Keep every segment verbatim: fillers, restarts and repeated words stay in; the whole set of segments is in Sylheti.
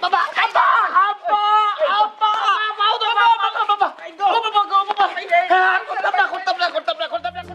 বাবা, আব্বা, আব্বা, আব্বা, বাবা, বাবা, বাবা, বাবা, বাবা, বাবা, বাবা, বাবা, এই, এই, এই, করতাম না, করতাম না, করতাম না, করতাম না।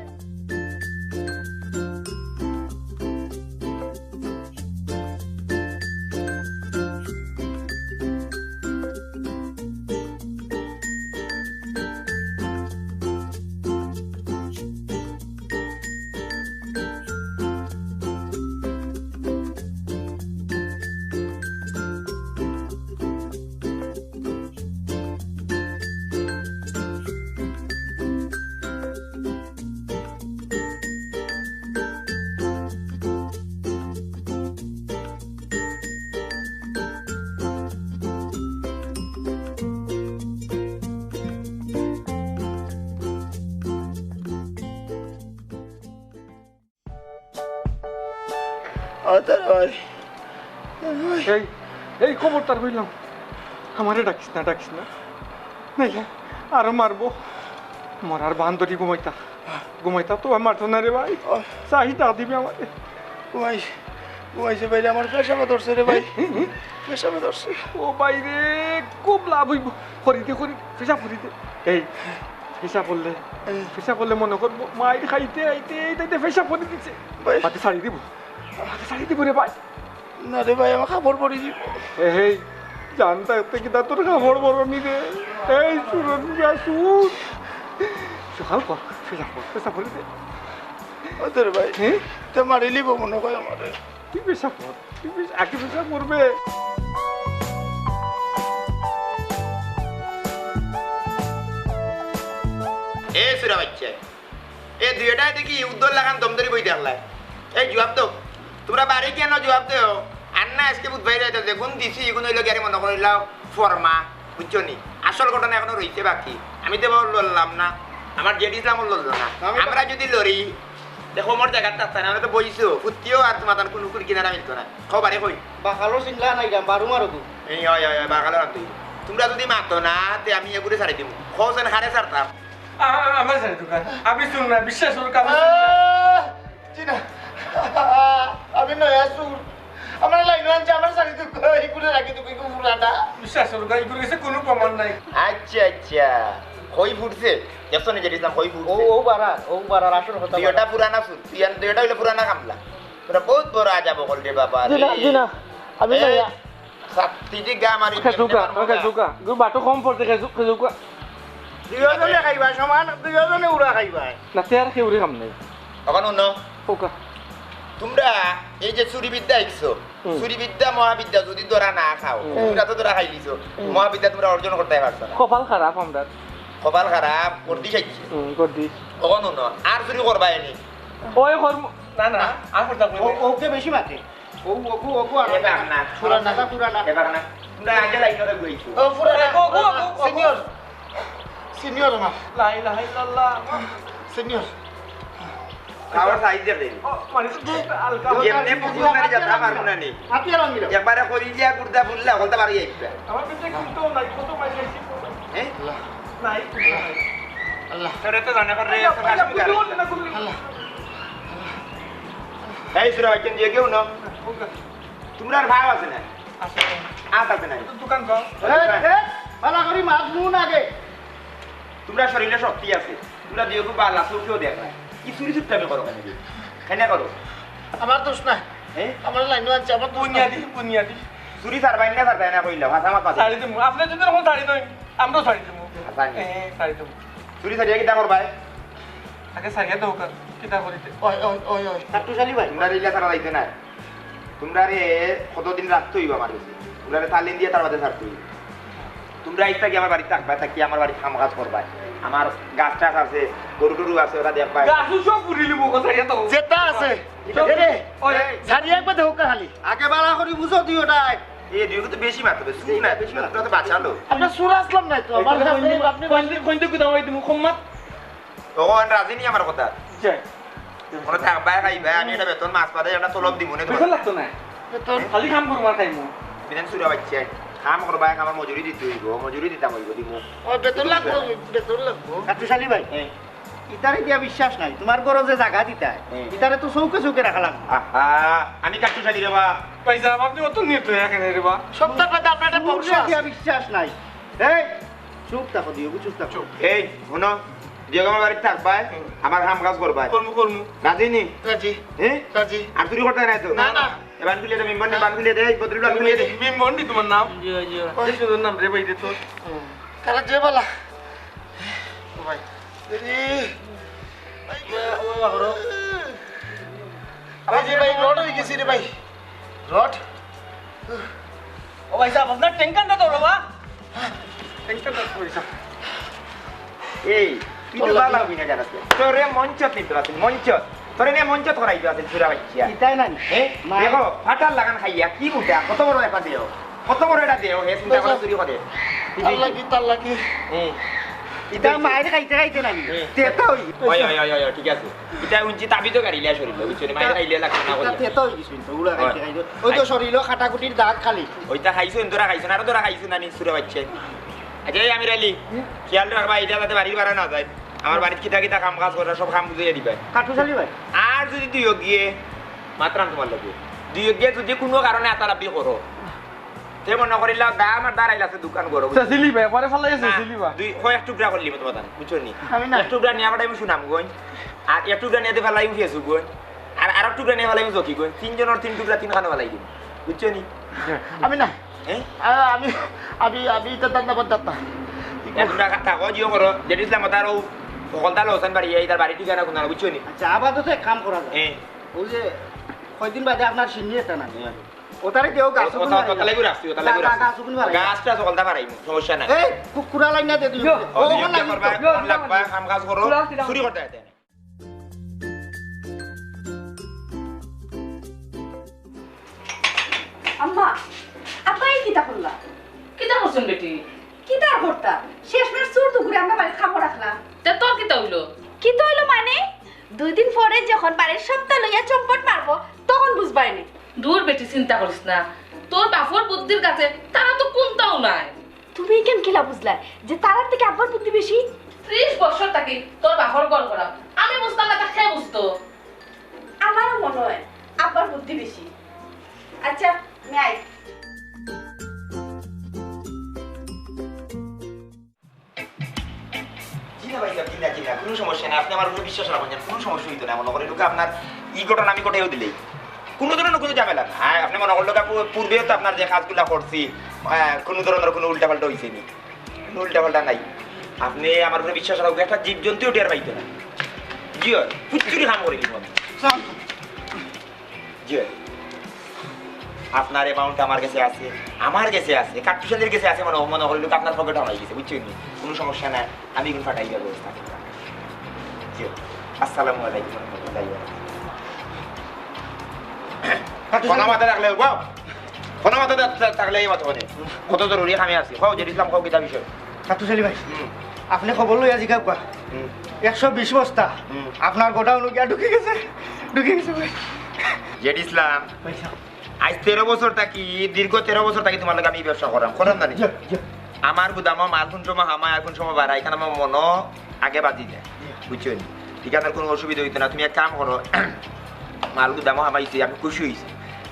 আদর ভাই। এই, এই খবরদার কইলাম, আমারে ডাকিস না, ডাকিস না, নাইলে আরো মারবো। মরার বান্দরি ঘুমাইতা, ঘুমাইতা তো আর মারতো না রে ভাই। চাহি ডাক দিবি আমারে। ঘুমাই, ঘুমাইছে ভাই রে, আমার পেশাবে ধরছে রে ভাই। পেশাবে ধরছে। ও ভাই রে, খুব লাভ অইবো। করি দে, করি দে, পেশাব করি দে। এই, পেশাব করলে, এই। পেশাব করলে মনে করবো, মাইর খাইতে, খাইতে, খাইতে, খাইতে পেশাব করি দিছে। ভাই। বাদে ছাড়ি দিবো। বাদে ছাড়ি দিবো রে ভাই। না রে ভাই, আমার কাপড় পরি দিবো। এই, এই, জানতা এতে কিতা তোর কাপড় পরনি রে। এই, সুরন মিয়া, সুর। সকাল কর, পেশাব কর, পেশাব করি দে। ও তোর ভাই, হ্যাঁ? তে মারিলিবো মনে হয় আমারে। তুই পেশাব কর, তুই পেশাব, আগে পেশাব করবে। এ সুরা বাচ্চা, এ দুইটায় দেখি উদ্দর লাখান দম ধরি বই দেখলায়। এই জুয়াব দেও, তুমরা বাড়ি কেনে জুয়াব দেও? আর না আইজকে বুধবারে আইতা যেগুন দিছি, ইগুন অইলো গিয়া মনে করিলাও ফরমা, বুঝছো নি? আসল ঘটনা এখনো রইছে বাকি। আমি তো এবার লড়লাম না, আমার জেড ইসলামও লড়লো না। আমি তো আমরা যদি লড়ি, দেখো মোর জাগাত থাকতা না, আমরা তো বইছো, ফুত্তিও আর তোমার তার কোনো কুল কিনারা মিলতো না। খবরে কই? বাকালো সিংলা নাই গাম, বারো মারো গো। এই, অয়, অয়, অয়, বাকালো রাখতো। তুমরা যদি মাতো না, তে আমি এগুরে ছাড়ি দিমু। খোঁজ এন হারে ছাড়তাম। আ-, আ-, আমার ছাড়ি দুকা। আমি চুর না, বিশ্বাস করুক, আমি চুর না। আহ, জি না। আমি নয়া চুর। আমার লাইনো আনছে, আমার ছাড়ি দুকা, এই করে রাখি দুকা, এই পুরাটা। বিশ্বাস করুক, এই করে গেছে কোনো প্রমাণ নাই। আচ্ছা, আচ্ছা। কই ফুটছে? দেখছো নি জেড ইসলাম, কই ফুটছে? ও, ও বাড়ার, ও বাড়ার আসল কথা দুইটা বাড়ার। পুরানা চুর। দুইটা হইলো পুরানা কামলা। তোরা বহুত বড় আজাব অকল রে বাবা জি না, রে। জি না। আমি এই, নয়া। ছাত্তি দি গা মারি খেজুকা, খেজুকা। গু বাটো কম পড়ছে, খেজু-, খেজুকা। দুইজনে খাইবা সমান, দুইজনে উড়া খাইবা। না, তে আর কেউ রে কাম নাই। অখন হুনো। ওকা। তুমরা এই যে চুরি বিদ্যা শিখছো, হুম। চুরি বিদ্যা, মহাবিদ্যা যদি ধরা না খাও, হুম। তুমরা তো ধরা খাইলিছো। হুম। মহাবিদ্যা তুমরা অর্জন করতায় পারছো না। কপাল খারাপ আমরার। কপাল খারাপ, করদি খাইছি। হুম, করদি। অখন হুনো, আর চুরি করবায় নি। ওই কর্ম-, না, না, আর করতাম না। ও-, ওকে বেশি মাতে। ও, ওগু, ওগু, আর এবার না। পুরানা, পুরানা। এবার না। তুমরা আগে লাইনো রে গইছো। ও, পুরানা। ওগু, ওগু, ওগু। সিনিয়র। সিনিয়র আমার। লা ইলাহা ইল্লাল্লাহ। সিনিয়র। খাওয়ার সাইজ দেখে। ও, মানে তো দুধ হালকা। এমনি বুঝুন না, যা তা পারবো না নি। হাতিয়ার আনলো। একবারে করি দিয়া গুর্দা ফুললা, হলতা বাড়ি আইবা। আমার পেটে কিন্তু নাই, কত মাইল খাইছি। হ্যাঁ? নাই, নাই। আল্লাহ। তোরে তো জানে পারে, আল্লাহ, তো কাশ্মীর আল্লাহ, আল্লাহ। এই সুরা, কেন দিয়ে কেউ না? তুমরার ভাব আছে না? আছে। আত আছে না? তো দোকান কর। এ, এ, ভালা করি মাত নুন আগে। তুমরার শরীরে শক্তি আছে। তুমরা দিও খুব ভালা, চোখেও দেখ না। কি চুরি চুট্টামি করো কেন? কেন করো? আমার দোষ না। এ? আমার লাইনও আছে, আমার দোষ না। বুনিয়াদি, বুনিয়াদি। চুরি ছাড়বাই না, ছাড়বাই না কইলাম। হাছা মাত মাতি। ছাড়ি দিমু। আপনি যদি এখন ছাড়ি দেন, আমরাও ছাড়ি দিমু। হাছা নি? এ, ছাড়ি দিমু। চুরি ছাড়িয়া কিতা করবায়? আগে ছাড়িয়া দেও কার, কিতা করিতে? ওই, ওই, ওই, ওই। কাট্টুশ আলী ভাই। তুমরারে ইলা ছাড়া যাইতো না। তুমরারে কতদিন রাখতে হইব আমার কাছে? তুমরারে তালিম দিয়া তার বাদে ছাড়তে হইব। তুমরা আইজ থাকি আমার বাড়িত থাকবায়, থাকি আমার বাড়িত কাম কাজ করবায়। আমার গাছ টাছ আছে, গরু টরু আছে, ওরা দেখবায়। গাছও সব পুড়িলিমু, ছাড়িয়া তো। যেটা আছে। এরে, ওই। ছাড়িয়া একবার দেও কা খালি। আগে বালা করি বুঝো দিও নাই। এ দিও তো বেশি মারতে হবে, চুর না, বেশি মারতে। তোরা তো বাঁচালো। আমরা চুর আসলাম না তো, আমার কাছে আপনি কোন দিকে দাঁড়াই দিমু, কম মাত। তখন রাজি নি আমার কথা। যাই। মনে থাকবায় খাইবায়, আমি একটা বেতন মাস পাতে একটা তলব দিমু নে তোমার। বেতন লাগতো না। বেতন? খালি কাম করবো আর খাইমু। বিধান চুরা বাচ্চা। কাম করবায়, আমার মজুরি দিতে হইব, মজুরি দিতাম হইব, দিমু। ও, বেতন লাগবো, বেতন লাগবো। কাট্টুশ আলী ভাই। হ্যাঁ। ইতারে দিয়া বিশ্বাস নাই, তুমার ঘরো যে জাগা দিতায়, হুম। ইতারে তো চউখে চউখে রাখা লাগবো। আহা, আমি কাট্টুশ আলী রে বা। ভাইসাব, আপনে অত নির্দয় কেনে রে বা? সপ্তাহ বাদে আপনার একটা বংশ চুররে দিয়া আছে। বিশ্বাস নাই। এই, চুপ থাকো, দিও, চুপ থাকো। চুপ। এই, হুনো, দিও আমার বাড়িত থাকবায়, হুম। আমার কাম কাজ করবায়। করমু, করমু। রাজি নি? রাজি। হ্যাঁ? রাজি। আর চুরি করতায় নায় তো? না, না। এ বান খুলিয়া দে, বিম্বন নি, বান খুলিয়া দে, এই বদরুল বান খুলিয়া দে। বিম্বন নি তুমার নাম? জি, জি। অত সুন্দর নাম রে ভাই রে তোর। তারা যে বালা। ও ভাই। রে। ভাই, ভাই, ভাই, ভাই, করো। ভাই, যে ভাই, রড অই গেছে রে ভাই। রড। ও ভাইসাব, আপনার ট্যাঙ্কারটা তো বাবা। ট্যাঙ্কারটা তো ভাইসাব। এই, তুই তো বালা অবি না জানাস না। তোরে মঞ্চত নিতো আছিল, মঞ্চত। তোরে নিয়া মঞ্চত করাইতো আছিল, চুরা বাইচ্চা। ইতায় না নি? এ? মাই- দেখো, ফাটার লাগান খাইয়া, কি বুঝা? কত বড় একটা দেও। কত বড় একটা দেও, হে চিন্তা করে চুরি করে। তার লাগি, তার লাগি। হুম। ইতা মাইর খাইতে খাইতে না নি? হুম। তেতো অই। ওই, ওই, ওই, ওই, ওই, ঠিক আছে। ইতা উঞ্চি তাবিজও গাড়িলে শরীর, বুঝছো নি? মাইর খাইলে লাগতো না ইতা কইয়া। তেতো অই গেছে কিন্তু, উলা খাইতে ওই। খাইতে। ওই তো ওই। শরীরও কাটা কুটির দাগ খালি। ওইটা খাইছো, এন্দুরা খাইছো না, আরো দরা খাইছো না নি, চুরা বাইচ্চা। আচ্ছা, এই আমির আলী, হুম? খেয়াল রাখবা, ইটা যাতে বাড়ির বারা না যায়। আমার বাড়িত কিতা কিতা কাম কাজ করা, সব কাম বুঝাইয়া দিবা। কাট্টুশ আলী ভাই। আর যদি দুইও গিয়ে, মাতরাম তুমার লগে, দুইও গিয়ে যদি কুনু কারণে আতালাপি করো, তে মনো করিলাও দা আমার দাঁড়াইল আছে দোকান ঘরো, বুঝছো? সেসিলি ভাই, পরে ফালাই আছে না, সেসিলি ভাই। দুই, কয় এক টুকরা করলি মতো মাতান, বুঝছো নি? আমি না। এক টুকরা নিয়া পাঠাইমু সুনামগঞ্জ, আর এক টুকরা নিয়া দে ফালাইমু ফেসুগঞ্জ, আর আরো টুকরা নিয়া ফালাইমু জকিগঞ্জ। তিনজনর তিন টুকরা তিন খানো ফালাই দিমু, বুঝছো নি? আমি না। হ্যাঁ? আ-, আমি, আমি, আমি ইতা দান্দাবাদ দাত্তা। এখন টাকা থাকো, জিও করো, জেড ইসলাম তার ও হকলতা লোসেন বাড়ি, এই তার বাড়ি ঠিকানা কোন, বুঝছো নি? আচ্ছা, আপাতত এক কাম করা যায়। হ্যাঁ। ওই যে কয়দিন বাদে আপনার শিন্নি একটা না। হ্যাঁ। ওতারে দেও, গাছ ওতা, ওতা, ওতা লাগি রাখছি, ওতা লাগি রাখছি। গাছ ওগুন বাড়াই। গাছটা হকলতা বাড়াইমু, সমস্যা নাই। এই, কুকুরা লাইন না দে দিও। ও, ও, ওখান লাগি করবা, তো। কোন লাগবা, কাম কাজ করো, চুরি করতে আইতে। আম্মা, আব্বা, এই কিতা করলা? কিতা করছইন বেটি? কিতা আর করতা? শেষমেশ চুর দুগুরে আমরা বাড়িত খামো রাখলাম। তে তোর কিতা অইলো? কিতা অইলো মানে? দুই দিন পরে যখন বাড়ির সবতা লইয়া চম্পট মারবো, তখন বুঝবায়নে। দূর বেটি, চিন্তা করিস না, তোর বাপর বুদ্ধির কাছে তারা তো কুন্তাও নায়। তুমি ইখান কিলা বুঝলায় যে তারার থাকি আব্বার বুদ্ধি বেশি? ত্রিশ বছর থাকি তোর বাপর ঘর করা, আমি বুঝতাম না, তা কে বুঝতো? আমারও মনে হয় আব্বার বুদ্ধি বেশি। আচ্ছা, আমি আই। জি না ভাই সাহেব, জি না, জি না, কুনু সমস্যা নাই। আপনে আমার উপরে বিশ্বাস রাখইন, কুনু সমস্যা অইতো না। মনো করেন, লোকে আপনার ই ঘটনা আমি ঘটাইও দিলাই, কুনু ধরনের কুনু ঝামেলা না। হ্যাঁ, আপনে মনো করলে পূ-, পূর্বেও তো আপনার যে কাজগুলা করছি, আহ, কুনু ধরনের কুনু উল্টাপাল্টা অইছে নি? কুনু উল্টাপাল্টা নাই। আপনে আমার উপরে বিশ্বাস রাখইন, একটা জীবজন্তু উঠে আর পাইতো না। জি অয়, ফুচ্চুরি কাম করি দিব আমি। জি অয়। আপনার amount আমার গেছে আছে, আমার গেছে আছে, কাট্টুশ আলীর গেছে আছে, মনো, মনো করিল আপনার পকেটে হামাই গেছে, বুঝছইন নি? কুনু সমস্যা নাই, আমি ইগুন ফাটাই দিবার ব্যবস্থা করতাম। জি অয়। আসসালামু আলাইকুম ওয়া রাহমাতুল্লাহি ওয়া বারাকাতুহু। কাট্টুশ আলী। ফোন মাথাত রাখলে, বাপ। ফোন মাথাত থাকলে এই মাথা ফোনে। কত জরুরি কামে আছি। কও, জেড ইসলাম, কও, কিতা বিষয়? কাট্টুশ আলী ভাই, হুম। আপনে খবর লইয়া জিগাউক্কা। হুম। একশো বিশ বস্তা হুম। আপনার গোডাউনো গিয়া ঢুকি গেছে, ঢুকি গেছে ভাই। জেড ইসলাম, ভাই সাহেব। আইজ তেরো বছর থাকি, দীর্ঘ তেরো বছর থাকি তুমার লগে আমি ব্যবসা কররাম, কররাম না নি? জি, জি। আমার গুদামো মাল কুন সময় হামায় আর কুন সময় বাড়ায়, ইখান আমার মনো আগে বাজি দেয়, জি। বুঝছো নি? ইখানর কুনু অসুবিধা অইতো না। তুমি এক কাম করো, মাল গুদামো হামাইছে, আমি খুশি অইছি।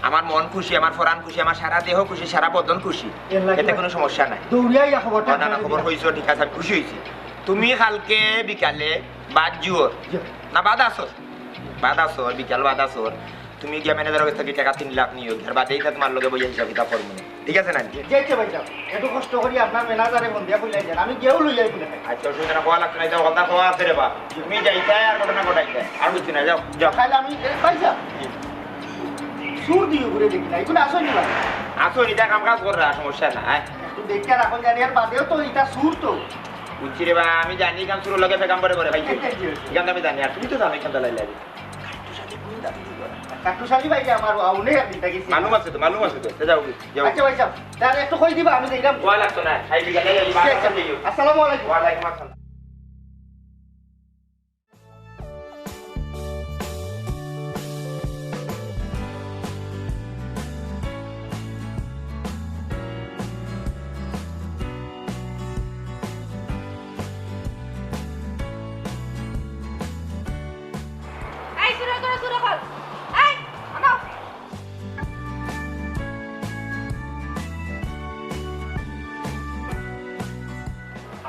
আমার মন খুশি, আমার পরান খুশি, আমার সারা দেহ খুশি, সারা বদন খুশি। এর লাগি এতে কুনু সমস্যা নাই। দৌড়িয়া আইয়া খবরটা না, না, না, খবর দিলাম। অইছে, ঠিক আছে, আমি খুশি অইছি। তুমি কালকে বিকালে বাদ জুহর, জি। না, বাদ আসর, বাদ আসর, বিকাল বাদ আসর, তুমি গিয়া ম্যানেজারর গেছ থাকি টেকা তিন লাখ নিও, আর বাদে ইতা তুমার লগে বইয়া হিসাব কিতাব করমু নে। ঠিক আছে না? জি, আচ্ছা ভাই সাহেব, এত কষ্ট করি আপনার ম্যানেজারে ফোন দিয়া কইলাই যান, আমি গিয়াও লই আইমু না। আচ্ছা, অসুবিধা না, কওয়া লাগতো না, ইতা কথা কওয়া আছে রে বা। তুমি যাইতায় আর ঘটনা ঘটাইতায়। আর বুঝছি না, যাও, যাও। তাইলে আমি, এ, ভাই সাহেব, হুম। চুর দিও ঘুরে দেখি না, ইগুন আসল নি ভাই? আসল, ইতা কাম কাজ কররা, সমস্যা নাই। একটু দেখিয়া রাখো জানি, আর বাদেও তো ইতা চুর তো। বুঝছি রে বা, আমি জানি ইখান চুরর লগে পেগাম্বরে করে ভাই। জি, জি। ইখান আমি জানি, আর তুমি তো জানো ইখান দালাই লাগে। কাট্টুশ আলী কুন দাবি দিব না? কাট্টুশ আলী ভাই যে আমার আউনে আর দিতা গেছি। মালুম আছে তো, মালুম আছে তো। তে যাও, যাও। আচ্ছা ভাই সাহেব, তাহলে একটু কই দিবা, আমি যাইলাম। কওয়া লাগতো না। খাই বিকালে যাই, ঠিক আছে। আসসালামু আলাইকুম। ওয়ালাইকুম আসসালাম।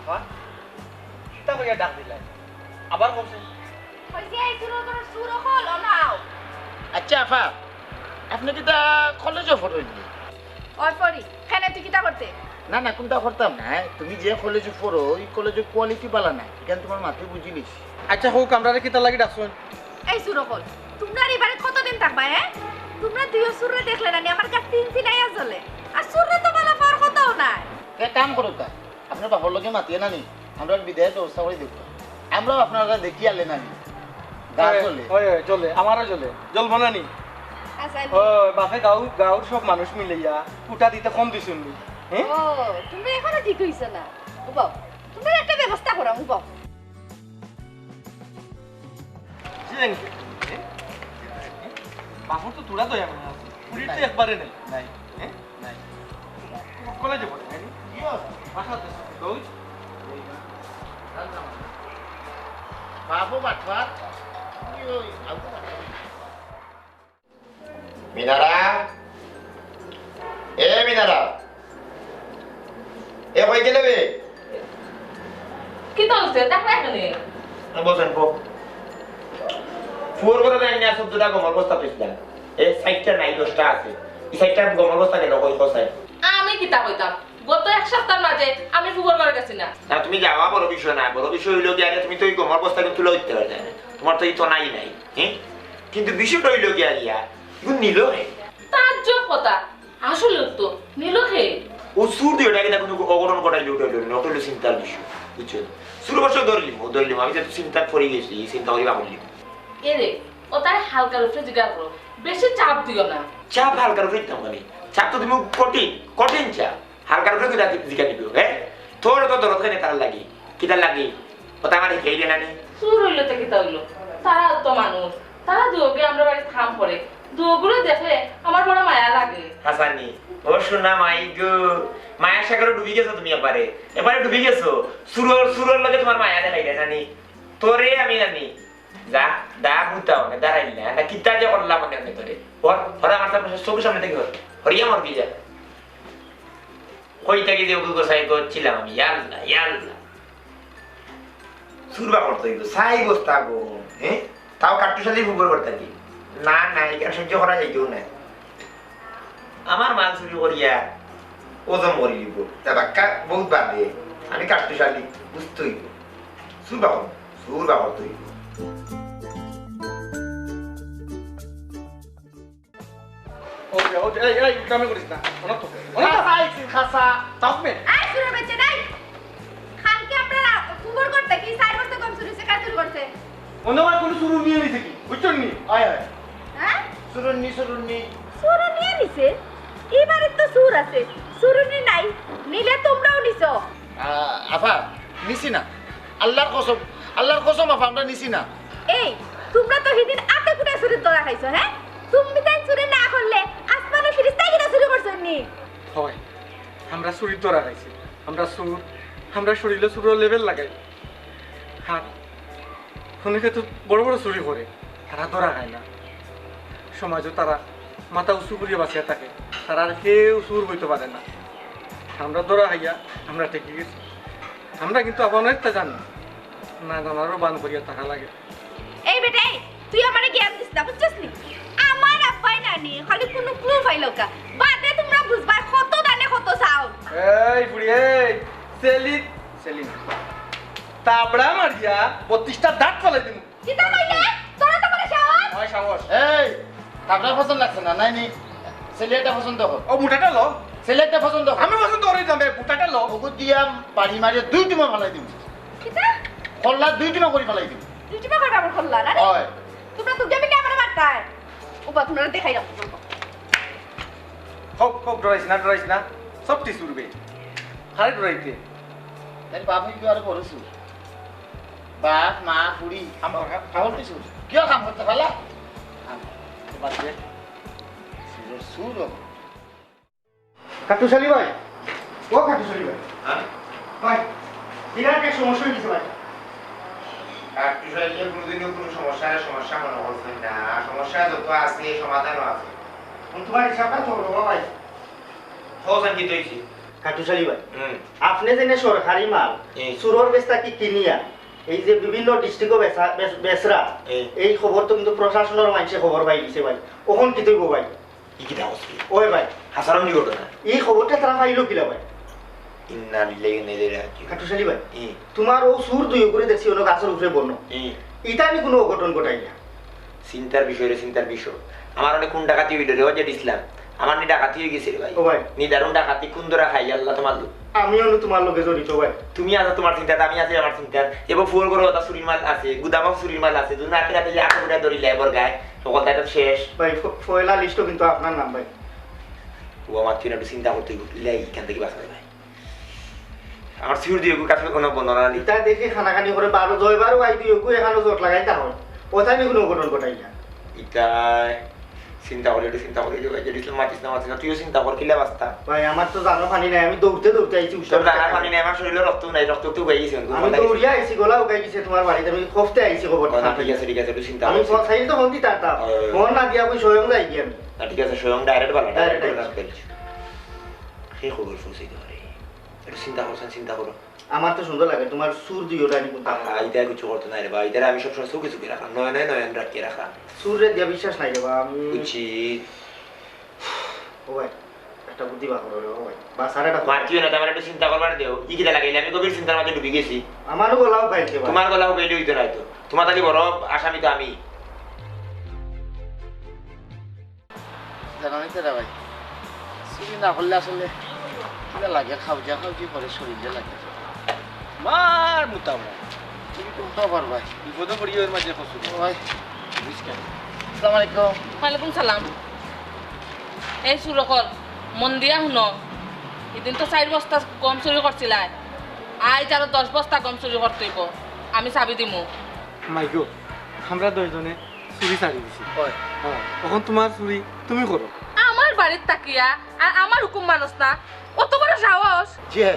আফা, কিতা কইয়া ডাক দিলায়? আবার কওছে। কইছে, "এই চুর অকল, চুর অকল, অনো আও।" আচ্ছা আফা, আপনে কিতা কলেজো পড়ইন নি? অয় পড়ি। কেনে, তুই কিতা করতে? না, না, কুন্তা করতাম না। তুমি যে কলেজো পড়ো, ওই কলেজর quality বালা নায়। ইখান তুমার মাতে বুঝিলিছি। আচ্ছা, কউক্কা, আমরারে কিতার লাগি ডাকছইন? এই চুর অকল, তুমরা ই বাড়িত কতদিন থাকবায়, হে? তুমরা দুইও চুররে দেখলে না নি, আমার গা চিনচিনাইয়া জ্বলে। আর চুররে তো বালা পাওয়ার কথাও নায়। এক কাম করউক্কা, আপনার বাপর লগে মাতিয়া না নি, আমরার বিদায়র ব্যবস্থা করি দেউক্কা। আমরাও আপনারারে দেখিয়া আইলে না নি, গা জ্বলে। অয়, অয়, জ্বলে, আমারও জ্বলে। জ্বলবো না নি? আচ্ছা, ও, বাপে গাউ, গাউর সব মানুষ মিলাইয়া কুটা দিতে কম দিছইন নি? হে? ও, তুমরা অখনো ঠিক অইছো না। উবাও, তুমরার একটা ব্যবস্থা করাম, উবাও। জি, আঙ্কেল। এ? বাপর তো থুড়া দয়া মনে আছে। ফুড়ির তো নাই। একবারে নাই। নাই। এ? নাই। কলেজো পড়ে, তাই না? ইয়ো। বাসা আছে, দৌড়। বাপও বাটপার। কি ওই, আউকও বাটপার। মিনারা, এ মিনারা, এ কই গেলে বে? কিতা অইছে? দেখো এখানে। বসেন, বো। ফুয়ার ঘরো যাই না, চৌদ্দটা গমর বস্তা থইছিলাম। এ সাইডটা নাই, দশটা আছে। ই সাইডটা গমর বস্তা গেল, কই, কই সাইড? আমি কিতা কইতাম? গত এক সপ্তাহর মাঝে আমি ফুয়ার ঘরো গেছি না। না, তুমি যাওয়া বড় বিষয় না। বড় বিষয় অইলো গিয়া, আরে তুমি তো ওই গমর বস্তা কিন্তু তুলে উঠতে পারলে না। তোমার তো এই তো নাই নাই, হ্যাঁ? কিন্তু বিষয়টা অইলো গিয়া, গিয়া, ইগুন নিল হে। তাজ্জব কথা, আসলে তো নিল হে। ও চুর দুইটা কিনা কোনো অঘটন ঘটাইলে উঠাইল না, ওটা অইলো চিন্তার বিষয়, বুঝছো? চুর অবশ্য ধরলিম, ও ধরলিম, আমি তো চিন্তাত পড়ি গেছি, এই চিন্তা করি বাবুলিম। এরে, ও তারে হালকার উপরে জিকার করো, বেশি চাপ দিও না। চাপ হালকার উপরে দিতাম আমি, চাপ তো তুমি কঠিন, কঠিন চাপ। হালকার উপরে কিতা জিকার নিবি, হে? তোর তো দরদ কেনে তার লাগি? কিতার লাগি? কথা আমার হিকাই দে না নি? চুর অইলো তো কিতা অইলো? তারা তো মানুষ। তারা দুয়োগে আমরার বাড়িত কাম করে। দুয়োগুরে দেখলে আমার বড় মায়া লাগে। হাছানি, ও সোনা মাই গো, মায়ার সাগরে ডুবি গেছো তুমি একবারে। একবারে ডুবি গেছো। চুরর, চুরর লগে তোমার মায়া দেখাই দে না নি? তোরে আমি না নি? যা, দা বুতা অনে দাঁড়াইল না। না কিতা যে করলাম মনে মনে তোরে। হর, হর আমার সামনে, চোখের সামনে থাকি হর। হরিয়া মরবি যা। কই থাকি যে ওকে গোসাই করছিলাম আমি, ইয়া আল্লাহ, ইয়া আল্লাহ। চুর বাকর তো অইবো, চাই বস্তা গো, হ্যাঁ? তাও কাট্টুশালী ফুবর ঘর থাকি। না, না, ইখান সহ্য করা যাইতও না। আমার মাল চুরি করিয়া ওজন করি দিব। তা বাক্কা বহুত বাদে, আমি কাট্টুশালী, বুঝতে অইবো। চুর বাকর, চুর বাকর তো অইবো। ওকে, ওকে, এই, এই, উল্টামি করিস না। অনো তো, অনো তো। খাসা আইছি, খাসা। থাকবে। এই চুরর বাচ্চা নাই। কালকে আপনারা ফুবর ঘর থাকি চাইর বস্তা গম চুরি অইছে, কে চুরি করছে? মনে হয় কোনো চুরুনিয়ে নিছে কি? বুঝছইন নি? হয়, হয়। হ্যাঁ? চুরুনি, চুরুনি। চুরুনিয়ে নিছে? ই বাড়িত তো চুর আছে, চুরুনি নাই। নিলে তুমরাও নিছো। আ, আফা, নিছি না। আল্লার কসম, আল্লার কসম আফা, আমরা নিছি না। এই, তুমরা তো হিদিন আতে কুটে চুরির ধরা খাইছো, হ্যাঁ? তুমি তাইন চুরি না করলে আসমানর ফিরিস্তায় কিতা চুরি করছইন নি? হয়, আমরা চুরির ধরা খাইছি। আমরা চুর, আমরার শরীলো চুরর লেবেল লাগাই। আর অনেকে তো বড় বড় চুরি করে, তারা ধরা খায় না। সমাজো তারা মাথা উঁচু করিয়া বাঁচিয়া থাকে, তারা আর কেউ চুর কইতো পারে না। আমরা ধরা খাইয়া, আমরা ঠেকি গেছি। আমরা কিন্তু আবার অনেকটা জানি, না জানারও বান করিয়া থাকা লাগে। এই বেটা, এই, তুই আমারে জ্ঞান দিস না, বুঝছস নি? আমার আব্বায় নানি খালি কুনু ক্লু পাইলো কা, বাদে তুমরা বুঝবায় কত দানে কত চাউল। এই বুড়ি, এই সেলিন, সেলিন, তাবড়া মারিয়া বত্রিশটা দাঁত ফালাই দিমু। কিতা কইলে? তোর অত বড় সাহস? হয় সাহস। এই, তাবড়া পছন্দ লাগছে না, নাই নি? ছেলে একটা পছন্দ কর। ও, মোটাটা ল। ছেলে একটা পছন্দ কর। আমি পছন্দ করি না, বে, মোটাটা ল। ওগু দিয়া বাড়ি মারিয়া দুই টুমা ফালাই দিমু। কিতা? কল্লা দুই টুমা করি ফালাই দিমু। দুই টুমা করবে আমার কল্লা, না রে? হয়। তুমরা তো গেমিনে আমার মারতায়। ও বা, তুমরা দেখাই রাখো। হোক, হোক, ডরাইস না, ডরাইস না। সব ঠিক উঠবে। খালি ডরাইতে। তাহলে বাপ হইবে আরো বড় চুর। বাপ, মা, ফুড়ি, আমার কাম করতে চুর। কিয় কাম করতে পারলা? কাম। তো বাদ দে। চুর, চুর। কাট্টুশালী ভাই, ও কাট্টুশালী ভাই। হ্যাঁ? ভাই, বিরাট এক সমস্যা হয়ে গেছে ভাই। কাট্টুশালী কোনোদিনও কোনো সমস্যার সমস্যা মনে করছেন না। সমস্যা যত আছে, সমাধানও আছে। এখন তোমার হিসাবটা তো হলো ভাই। হোসেন, কি হয়েছে? খাটুশালী ভাই, হুম। আপনে যেনে সরকারি মাল হুম। চুরর গেছ থাকি কিনিয়া এই যে বিভিন্ন ডিস্ট্রিক্টও বেচা-, বেচ-, বেচরা, হুম। এই খবর তো কিন্তু প্রশাসনর মানষে খবর পাই গেছে ভাই। অখন কিতা অইবো ভাই? ই কিতা কস তুই? ওই ভাই। হাছারঙ্গি ঘটনা। এই খবরটা তারা পাইলো কিলা ভাই? ইন্না লিল্লাহি ওয়া ইন্না ইলাইহি রাজিউন। খাটুশালী ভাই, হুম। তুমার অউ চুর দুইওগুরে দেখছি অনো গাছর উপরে বনো। হুম। ইতা আমি কুনু অঘটন ঘটাই না। চিন্তার বিষয় রে, চিন্তার বিষয়। আমার অনে কুন ডাকাতি অইলো রে, অউ যে দিছলাম। আমার নি ডাকাতি অইগেছে রে ভাই। ও ভাই। নিদারুণ ডাকাতি, কুন ধরা খাই, আল্লাহ তো মাবুদ। আমি অনো তুমার লগে জড়িত ভাই। তুমি আছো তুমার চিন্তাত, আমি আছি আমার চিন্তাত। এবো ফুয়র ঘরো অতা চুরির মাল আছে, গুদামো চুরির মাল আছে। দুই নাতি নাতি আগে উঠা ধরিলে এবার গায়ে, সকলতা তো শেষ। ভাই, ফ-, পয়লা লিস্টও কিন্তু আপনার নাম ভাই। ও আমার, তুই না একটু চিন্তা করতে লে, ইখান থাকি বাঁচা যায় ভাই। আমার চুর দুইওগু গাছর কুনু বন্দনা নাই। ইতা দেখি কানাকানি করে বারো, জয় বারো, আই দুইওগু এখানো জট লাগাইতা হয়। অতায় নি কুনু অঘটন ঘটাই না। ইতা চিন্তা করি, একটু চিন্তা করি, যে ভাই, যে ইসলাম মাতিস না, মাতিস না, তুইও চিন্তা কর, কিলা বাস্তা। ভাই, আমার তো জানো পানি নাই, আমি দৌড়তে দৌড়তে আইছি, উষ্টা তোর উষ্টা জানা খাই। পানি নাই, আমার শরীরে রক্ত নাই, রক্ত তো উগাই গেছে, আমি দৌড়িয়া আইছি, গলা উগাই গেছে, তুমার বাড়িতে আমি খফতে আইছি খবর ও, না, খানি। ঠিক আছে, ঠিক আছে, একটু চিন্তা আমি কর। প-, চাইলে তো ফোন দিতাম, তা। ও। ফোন না দিয়া আমি স্বয়ং যাই গিয়া আমি। না, ঠিক আছে, স্বয়ং direct বালা, direct direct বালা। আইছি। কে খবর পৌঁছাইতে পারে? একটু চিন্তা করছেন, চিন্তা করো। আমার তো সুন্দর লাগে, তুমার চুর দুইওটা আমি কুনতা আহা, ইতা কিছু করতো না রে বা, ইতারে আমি সবসময় চোখে চোখে রাখলাম, নয়নে নয়ন রাখিয়া রাখলাম। চুররে দিয়া বিশ্বাস নাই রে বা, আমি বুঝছি। ও ভাই, একটা বুদ্ধি বার করো রে, ও ভাই। বা, স্যার, একটা মাতিও না, আমার একটু চিন্তা করবার দেও। ই কিতা লাগাইলে? আমি গভীর চিন্তার মাঝে ডুবি গেছি। আমারও গলা উগাইছে ভাই। তুমার গলা উগাইলে অইতো নায় তো। তুমার থাকি বড় আসামি তো আমি। জানো নি তেরা ভাই, চুরি না করলে আসলে কিলা লাগে, খাউজা খাউজি করে শরীরে লাগে। মার মুতাবড়া। চুরি তো খবর ভাই। বিপদে পড়ি এর মাঝে কসু। ভাই, বুঝ কেন? আসসালামু আলাইকুম। ওয়ালাইকুম সালাম। এই চুর অকল, মন দিয়া হুনো। ইদিন তো চাইর বস্তা গম চুরি করছিলায়, আইজ আরো দশ বস্তা গম চুরি করতে অইবো। আমি চাবি দিমু। মাইগো, আমরা দুইজনে চুরি ছাড়ি দিছি। অয়। হ্যাঁ, অখন তুমার চুরি তুমি করো। আমার বাড়িত থাকিয়া আর আমার হুকুম মানস না, অত বড় সাহস? জি হ্যাঁ,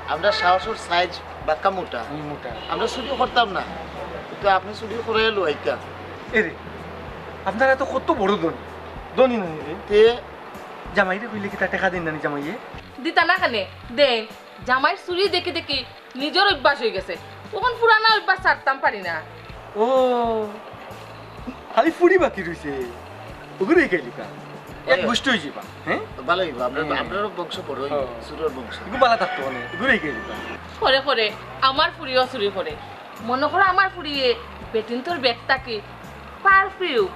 আমরার সাহসর সাইজ বাক্কা মোটা। হুম, মোটা। আমরা চুরি করতাম না, কিন্তু আপনে চুরি করাইয়া লইতা। এরে, আপনারা তো কত বড় ধনী, ধনী নানি রে? তে জামাইরে কইলে কিতা টেকা দেইন না নি জামাইয়ে? দিতা না কেনে? দেইন। জামাইর চুরি দেখি দেখি নিজর অভ্যাস অইগেছে। অখন পুরানা অভ্যাস ছাড়তাম পারি না। ও, খালি ফুড়ি বাকি রইছে। অগুরে গেলিকা। এক অয়। গোষ্ঠী অইযিবা, হ্যাঁ? ভালা অইবো, আমরার, হুম। আমরারও বংশ বড় অইবো, ও। চুরর বংশ। ইগু ভালা থাকতো মানে, অগুরে গেলিকা। করে করে, আমার ফুড়িও চুরি করে। মনো করো আমার ফুড়িয়ে বেটিন্তর ব্যাগ থাকি perfume,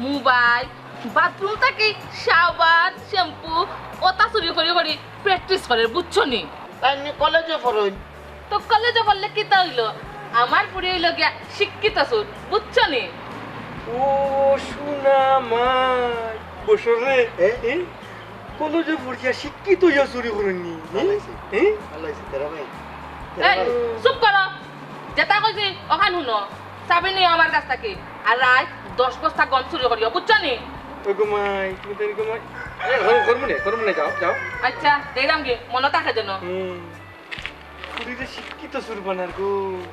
mobile, bathroom থাকি সাবান, shampoo, অতা চুরি করি করি practice করে, বুঝছো নি? তাইন নি কলেজে পড়ইন। তো কলেজে পড়লে কিতা অইলো? আমার ফুড়ি অইলো গিয়া শিক্ষিত চুর, বুঝছো নি? ও সোনা মাই, বছর রে, এ? এ? কলেজে পড়িয়া শিক্ষিত অইয়া চুরি করইন নি? ভালা অইছে। এ? ভালা অইছে, তেরা ভাই। এই, চুপ করো। যেতা কইছি, অখান হুনো। চাবি নিও আমার কাছ থাকি। আর রাইত দশ বস্তা গম চুরি করিও, বুঝছো নি? ওই গো মাই, তুমি তো এরকম মাই। এ, কর-, করমু নে, করমু নে, যাও, যাও। আচ্ছা, দেখলাম কি, মনো থাকে যেন। হুম। ফুড়িরে শিক্ষিত চুর বানার গো,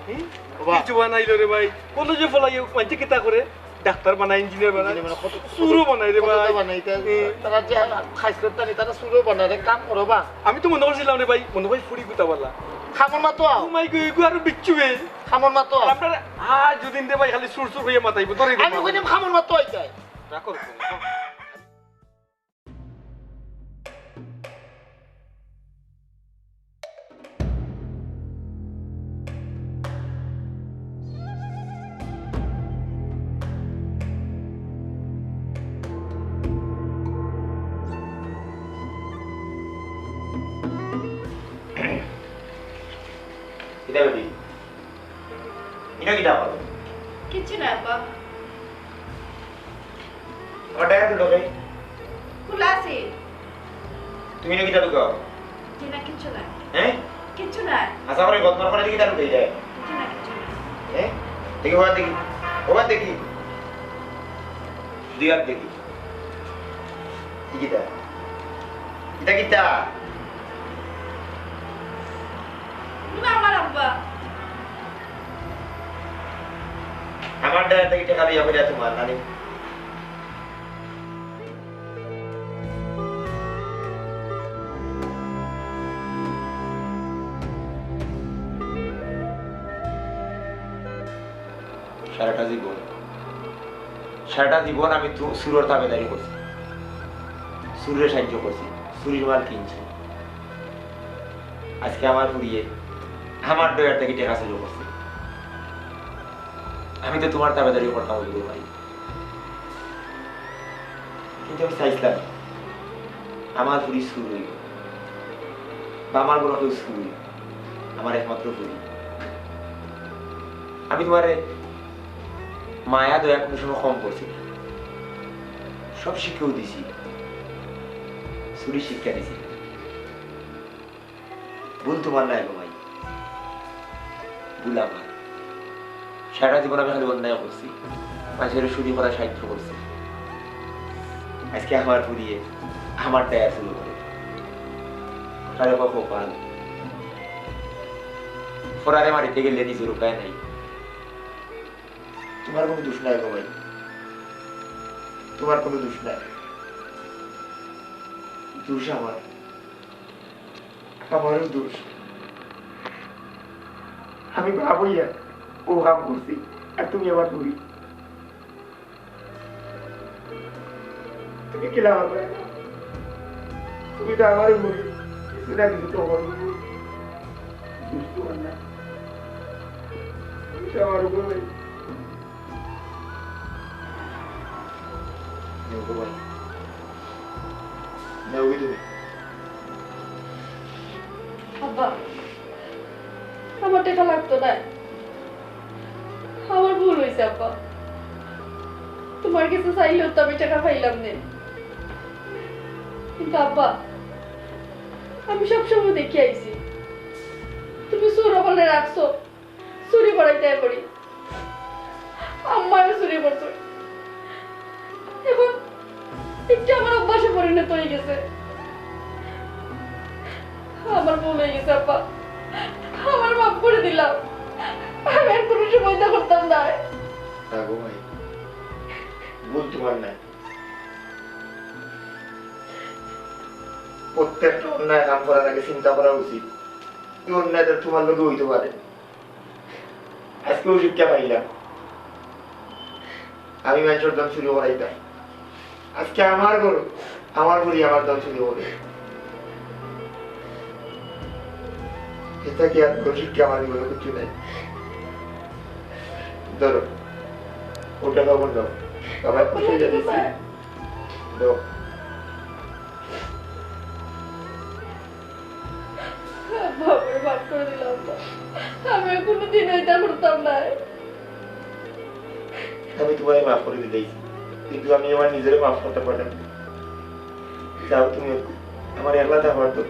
হুম? বাবা। কিছু বানাইলো রে ভাই। কলেজে পড়াইয়া মানষে কিতা করে? ডাক্তার বানায়, ইঞ্জিনিয়ার বানায়, ইঞ্জিনিয়ার বানায়, কত, চুরও বানায় রে কত ভাই। বানায়, তা-, হুম। তারা যে খাইছলত তানি, তারা চুরও বানায় রে, কাম করো বা। আমি তো মনো করছিলাম রে ভাই, মনো ভাই ফুড়ি গুতা বালা। খামর মা তো আও। ও মাই গো, এগু আরো বিচ্ছু বে। খামর মা তো আও। আপনারা আজ দুদিন রে ভাই খালি চুর চুর অইয়া মাতাইবো, ধরে আমি কইলাম খামর মা তো আইতাই। রাখো, রাখো। কিতা বেটি? ইনো কিতা করো? কিচ্ছু না, আব্বা। আমার ড্রায়ার খুলো কে? খোলা আছে। তুমি ইনো কিতা লুকাও? জি না, কিচ্ছু না। হ্যাঁ? কিচ্ছু না। আশা করি গল্প করে কিতা লুকাই যায়? জি না, কিচ্ছু না। হ্যাঁ? দেখি, ওবার দেখি। ওবার দেখি। দুই হাত দেখি। ই কিতা? ইতা কিতা? না, আমার আব্বা। আমার ড্রায়ার থাকি টেকা লইয়া কইরা তুমার নানি। সারাটা জীবন, সারাটা জীবন আমি তো চুরর তাবেদারি করছি, চুররে সাহায্য করছি, চুরির মাল কিনছি। আজকে আমার ফুরিয়ে আমার ডয়ার থাকি টেকা চুরি করছে। আমি তো তুমার তাবেদারি করতাম অইবো ভাই, কিন্তু আমি চাইছিলাম আমার ফুরি চুর অইবো, বা আমার বড় কেউ চুর অইবো, আমার একমাত্র ফুরি। আমি তুমারে মায়া দয়া কুনু সময় কম করছি না, সব শিক্ষাও দিছি, চুরির শিক্ষা দিছি। ভুল তুমার নায় গো মাই, ভুল আমার। সারা জীবন আমি খালি অন্যায় করছি, মানষরে চুরি করার সাহায্য করছি। আজকে আমার ফুরিয়ে আমার ডয়ার চুরি করে। আরে বাবা, কপাল। ফরারে মারিতে গেলে নিজর উপায় নাই। তুমার কুনু দুষ নাই গো মাই, তুমার কুনু দুষ নাই, দুষ আমার। আমারও দুষ। আমি বাপ অইয়া অউ কাম করছি, আর তুমি আমার ফুরি। তুমি কিলা আমার ফুরি? তুমি তো আমারও ফুরি, কিছু না কিছু তো করো। দুষ তুমার না, দুষ আমার উপরে। নেও গো ভাই, নেও গো তুমি। আব্বা, আমার টেকা লাগতো নায়, আমার ভুল অইছে আব্বা। তুমার গেছে চাইলেও তো আমি টেকা পাইলাম নে। কিন্তু আব্বা, আমি সবসময় দেখিয়া আইছি, তুমি চুর অকলরে রাখছো চুরি বাড়াইতে করি। আম্মায়ও চুরি করছে। এখন ইটা আমার অভ্যাসে পরিণত অইগেছে। আমার ভুল অইগেছে আব্বা, আমারে মাফ করি দিলাও। আমি আর কুনু সময় ইতা করতাম নায়। না গো মাই, ভুল তুমার নায়। প্রত্যেকটা অন্যায় কাম করার আগে চিন্তা করা উচিত, এই অন্যায়টা তুমার লগে অইতে পারে। আজকেও শিক্ষা পাইলাম, আমি মানষর ধন চুরি করাইতাম, আজকে আমার ঘর, আমার ফুরি আমার ধন চুরি করে। ইটা কি আর বড় শিক্ষা আমার জীবনে কিচ্ছু নাই? ধরো, ওটা খবর দাও, আমার খুশি হয়ে যাবে। দাও। আব্বা, আমারে মাফ করি দিলাও আব্বা। আমি আর কুনুদিন ইতা করতাম নায়। আমি তুমারে মাফ করি দিলাইছি, কিন্তু আমি আমার নিজরে মাফ করতাম পারলাম না। যাও তুমি, আমারে একলা থাকবার দেও।